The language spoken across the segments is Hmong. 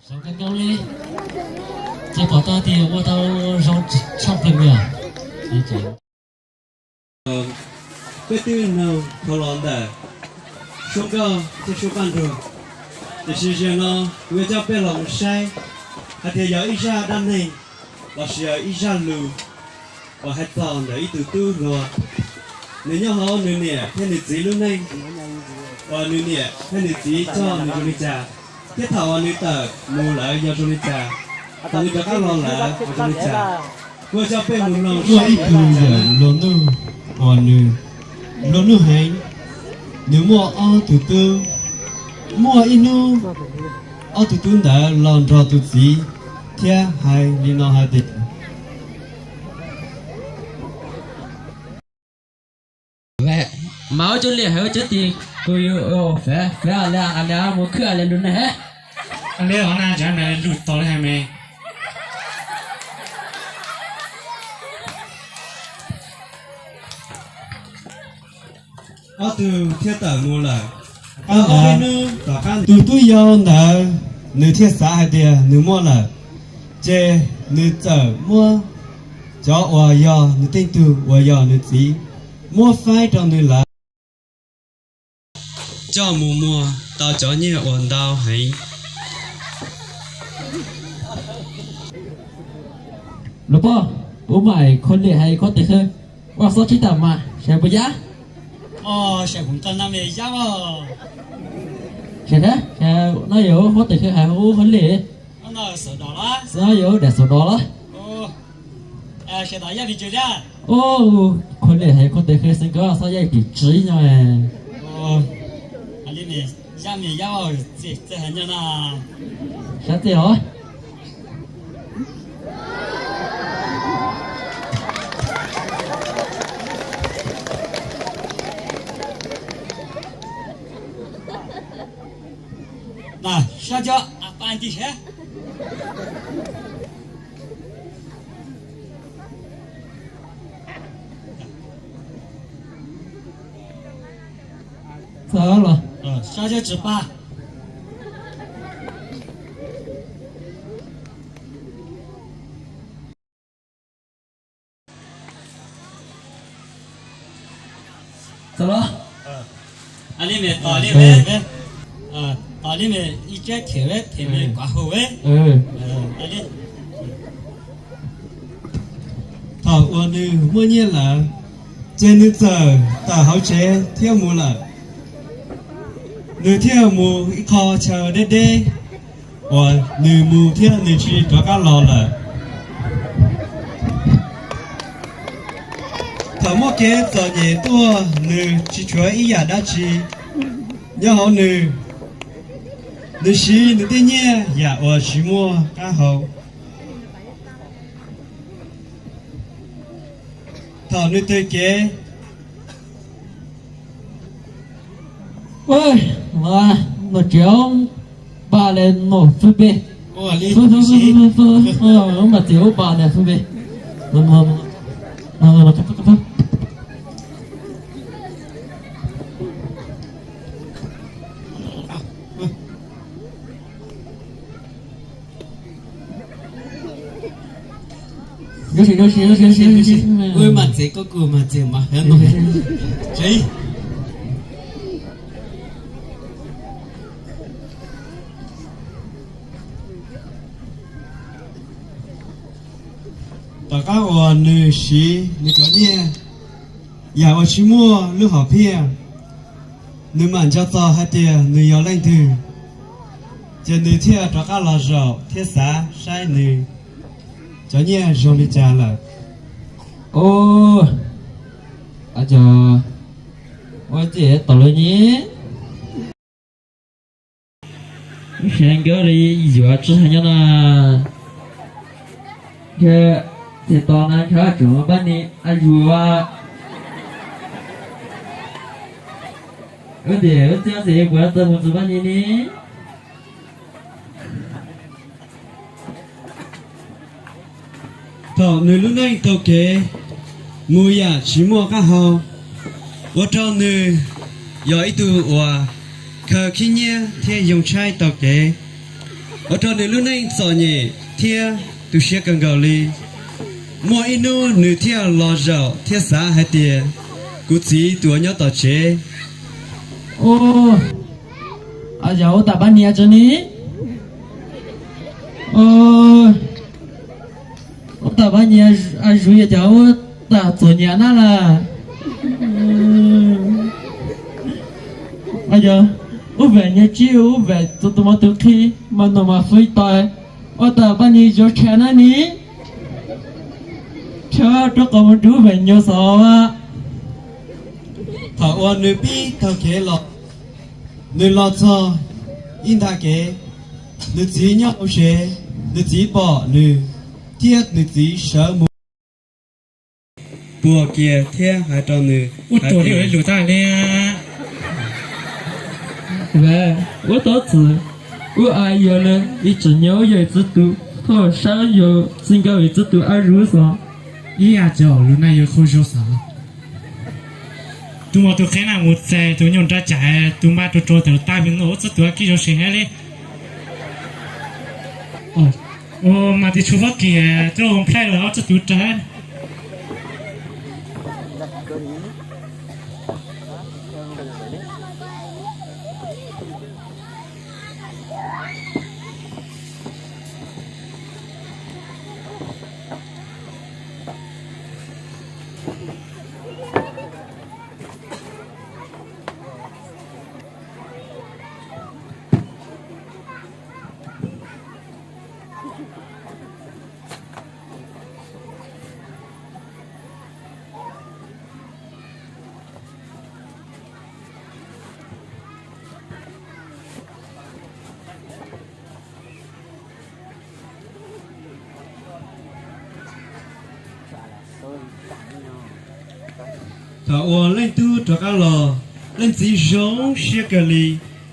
Zoo kawg nkaus li, ces pom tau tias ua tau zoo tshaj plaws li. Peb twb nug tau los ntawm suab nkauj thiab suab paj nrug, tiam sis zaum no kuv yuav coj peb los mus saib hais tias yog ib zaj dab neeg lossis yog ib zaj lus uas hais txog ntawm ib tug tub hluas, nws nyob hauv nws niam thiab nws txiv lub neej, uas nws niam thiab nws txiv coj nws zoo li cas, thiab thaum uas nws tawm mus lawm yog zoo li cas, thaum nws rov qab los lawm yog zoo li cas. Kuv coj peb mus mloog. Muaj ib tug yawm nplua nuj uas nws nplua nuj heev. Nws muaj ob tug tub. Muaj ib hnub ob tug tub ntawd los nrog tus txiv thiab hais li no hais tias, mas ua cov liam hais ua cov tis, kuv yuav fav fav a le a le mus khwb a le lus neeg he. Ob tug thiaj tawm mus lawm. Ob peb hnub tom qab tus tub yau ntawd nws thiaj xav hais tias nws muaj lawm, ces nws txawm muab cov uas yog nws tej tug uas yog nws txiv muab faib rau nws lawm, coj mus muag tau cov nyiaj uas ntau heev. Luag pog, puab mam kho liam hais kho tes khawv, ua xob tshib tam mas, saib puas yaj. Saib kuv nqa no me yaj os. Saib, no yog huab tes khawv hais ua kho liam. Xav no yog dam xav dov los. Kho liam hais kho tes khawv xeev kawg xob yaj tim tswv no. Yaj me yaj, txij txij hais nyob no. Sab txij os. Sab cov a pa ntij sav. Txog los, sab cov tsis pa. Txog los. Tos li me, tos li me, ib tsab them them me kuv hu. Thaum uas nws muaj nyiaj lawm, ces nws txawm tawm hauv tsev thiab mus lawm. Nws thiaj mus ib qho chaw deb deb uas nws mus thiab nws tsis rov qab los lawm. Thaum muaj kev txom nyem tuaj, nws tsis tshuav ib yam dab tsi nyob hauv nws. Nws siv nws tej nyiaj yam uas tsis muaj qab hau. Thaum nws taug kev, noj tsev ba le noj fwj pem, fwj fwj fwj fwj, mas txiv ub ba le fwj pem. Ub, mas txiv koj kuj mas txiv mas heev no. Tom qab uas nws siv nws cov nyiaj yam uas tsis muaj lub hom phiaj, nws mam nco txog hais tias nws yog leej twg, ces nws thiaj rov qab los zaum thiab xav saib nws cov nyiaj zoo li cas lawm. Ua cas ua txij tom lawv nyiaj, lub siab nkauj li yuav tsis hais nyob no. Ntshe txij tos no ntshe tseem pab ni a yuav. Ua tias ua txij ua txij puas tau mus txog pab ni ne? Thaum nws lub neej taug kev mus yam tsis muaj qab hau, ua rau nws yog ib tug uas khaws khib nyiab thiab yoo tshaib taug kev. Ua rau nws lub neej txom nyem thiab tu siab kawg nkaus li. Muaj ib hnub nws thiaj los zaum thiab xav hais tias, kuv txiv tus uas nyob tom tsev, ua, yog ua tam pab niam tso ni, ua tam pab niam a zus yog cov ua tam txom nyem na las. Yog ub vam nyob tsib ub vam tus mos tus qhe, mas no mas fwj tais, ua tam pab niam yuav tshav na ni, tshav rau qhov mus rub vam nyuas xov. Thaum uas nws pib taug kev los, nws los txog ib nta kev, nws txiv nyob hauv tsev, nws txiv pom nws thiab nws txiv sawv mus puag kiag thiab hais rau nws, ua tuam li lus tag li. Ua tau txwm, ua a yog le, ib tseem nyob yog ib txwv tus, thoj sab yog txij nkawm ib txwv tus a zus xov. Ib yam tso lus na yog qhua zog xov. Tus mos tus qhe na mus txais tus nyuj nra cai, tus npaj rau rau tas tag vim no ua txwv tus a kib zoo sev hab li. Ua mas tis tshuav Fab Kis coj ua nplhaij los ua txwv tus rawg. Thaum uas leej tub rov qab los, leej txiv zoo siab kawg li,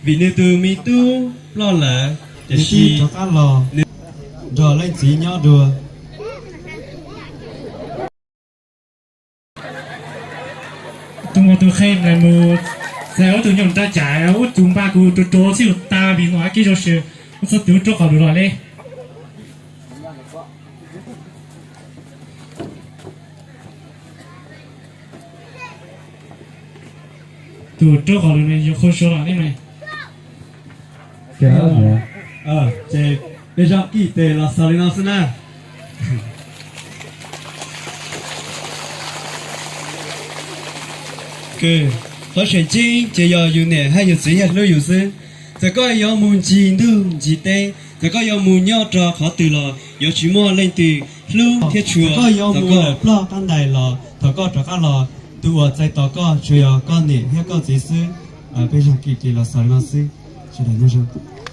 vim nws tus me tub ploj lawm, tiam sis rov qab los nws nrog leej txiv nyob dua. Tus mos tus qhe na mus txais ua tus nyuj nra cai, ua tus npaj kuv rau rau txij tus tag vim no a kib zoo sev, ua txwv tus rau qhov lus los li. Tus rau qhov lus no yog qhua zog los li mas. Ces peb zaj kib tes los xaus li no xwb na. Qhov tseem ceeb ces yog yus niam hab yus txiv yeej hlub yus xwb. Txawm koj yuav mus ncig ntuj ncig teb, txawm koj yuav mus nyob rau qhov twg los yuav tsis muaj leej twg hlub thiab tshua. Koj yuav mus lawm ploj qab ntais los thaum koj rov qab los, tus uas txais tos koj tsuas yog koj niam thiab koj txiv xwb. Peb zaj kib tes los xaus li no xwb. Sawv daws nyob zoo.